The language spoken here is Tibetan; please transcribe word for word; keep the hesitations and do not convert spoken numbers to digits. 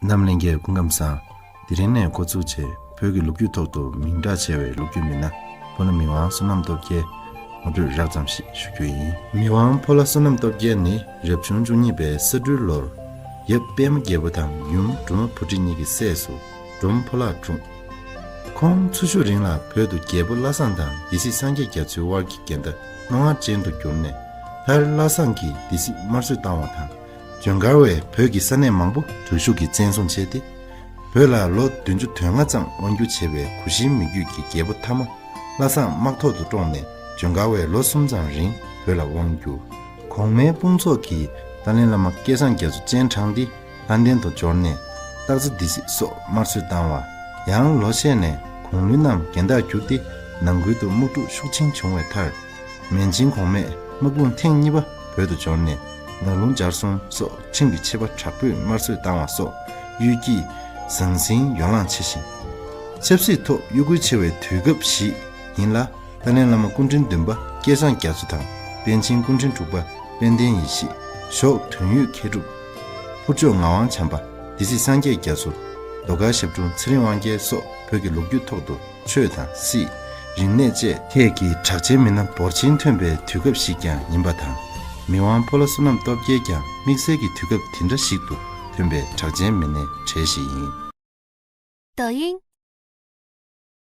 རྣམ་གླིང་གི་སྐུ་ཁམས་བཟང་། དེ་རིང་ནས་འགོ་ཚུགས་བྱས་བོད་ཀྱི་ལོ་རྒྱུས་ཐོག་ཏུ་མིང་གྲགས་ཆེ་བའི་ལོ་རྒྱུས་མི་སྣ་ཕོ་ལྷ་མི་དབང་བསོད་ནམས་སྟོབས་རྒྱལ་ངོ་སྤྲོད་རགས་ཙམ་ཞིག་ཞུ་རྒྱུ་ཡིན། མི་དབང་ཕོ་ལྷ་བསོད་ནམས་སྟོབས་རྒྱལ་ནི་རབ་བྱུང་བཅུ་གཉིས་པའི་ས་སྦྲུལ་ལོར་ཡབ་པདྨ་རྒྱལ་པོ་དང་ཡུམ་སྒྲོལ་མ་བུ་ཁྲིད་གཉིས་ཀྱི་སྲས་སུ་སྒྲོལ་མ་ཕོ་ལྷ་འཁྲུངས། ཁོང་ཚུར་ཤོག་རིང་ལ་བོད་དུ་རྒྱལ་པོ་བླ་བཟང་དང་སྡེ་སྲིད་སངས་རྒྱས་རྒྱ་མཚོའི་དབར་གྱི་འགལ་ཟླ་རྣོ་ངར་ཅན་དུ་གྱུར་ནས། མཐར་བླ་བཟང་གིས་སྡེ་སྲིད་དམར་གསོད་བཏང་བ་དང་། ཇོན་གར་བས་བོད་ཀྱི་ས་གནས་མང་པོ་དྲག་ཤུགས་ཀྱིས་བཙན་བཟུང་བྱས་ཏེ། བོད་ལ་ལོ་བདུན་ཅུ་དོན་ལྔ་ཙམ་དབང་བསྒྱུར་བྱས་པའི་གུ་ཤྲི་མི་རྒྱུད་ཀྱི་རྒྱལ་པོ་ཐ་མ་བླ་བཟང་དམག་ཐོག་ཏུ་བཀྲོངས་ནས་ཇོན་གར་བས་ལོ་གསུམ་ཙམ་རིང་བོད་ལ་དབང་བསྒྱུར། གོང་མའི་དཔུང་ཚོགས་ཀྱིས་ཏཱ་ལའི་བླ་མ་སྐལ་བཟང་རྒྱ་མཚོ་སྤྱན་དྲངས་ཏེ། ལྷ་ལྡན་དུ་འབྱོར་ནས་སྟག་རྩེ་སྡེ་སྲིད་སོགས་དམར་གསོད་བཏང་བ། ཡང་ལོ་ཤས་ནས་གུང་ལུན་རྣམས་རྒན་བདག་གྱུར་ཏེ། ནང་ཁུལ་དུ་དམག་འཁྲུག་ཤུགས་ཆེན་བྱུང་བའི་མཐར། མན་ཆིང་གོང་མས་དམག་དཔུང་ཐེངས་གཉིས་པ་བོད་དུ་འབྱོར་ནས་ནགས་ལུང་སྦྱར་གསུམ་སོགས་ཁྲིམས་ཀྱི་ཆད་པ་དྲག་པོས་དམར་གསོད་བཏང་བ་སོགས་གཡུལ་འགྱེད་ཟང་ཟིང་ཡོ་ལང་ཆེ་ཞིང་། ཆབ་སྲིད་ཐོག་གཡོ་འགུལ་ཆེ་བའི་དུས་སྐབས་ཤིག་ཡིན་ལ། ཏཱ་ལའི་བླ་མ་སྐུ་ཕྲེང་བདུན་པ་སྐལ་བཟང་རྒྱ་མཚོ་དང་པཎ་ཆེན་སྐུ་ཕྲེང་དྲུག་པ་དཔལ་ལྡན་ཡེ་ཤེས། ཞོགས་དོན་ཡོད་མཁས་གྲུབ། ཕུར་ལྕོག་ངག་དབང་བྱམས་པ། སྡེ་སྲིད་སངས་རྒྱས་རྒྱ་མཚོ། ཟློས་གར་ཞབས་དྲུང་ཚེ་རིང་དབང་རྒྱལ་སོགས་བོད་ཀྱི་ལོ་རྒྱུས་ཐོག་ཏུ་ཆོས་དང་སྲིད། རིག་གནས་བཅས་ཐད་ཀྱི་གྲགས་ཅན་མི་སྣ་འབོར་ཆེན་ཐོན་པའི་དུས་སྐབས་ཤིག་ཀྱང་ཡིན་པ་དང་། མི་དབང་ཕོ་ལྷ་བསོད་ནམས་སྟོབས་རྒྱལ་ཀྱང་དམིགས་བསལ་གྱི་དུས་སྐབས་དེ་འདྲ་ཞིག་ཏུ་ཐོན་པའི་གྲགས་ཅན་མི་སྣའི་གྲས་ཤིག་ཡིན། 抖音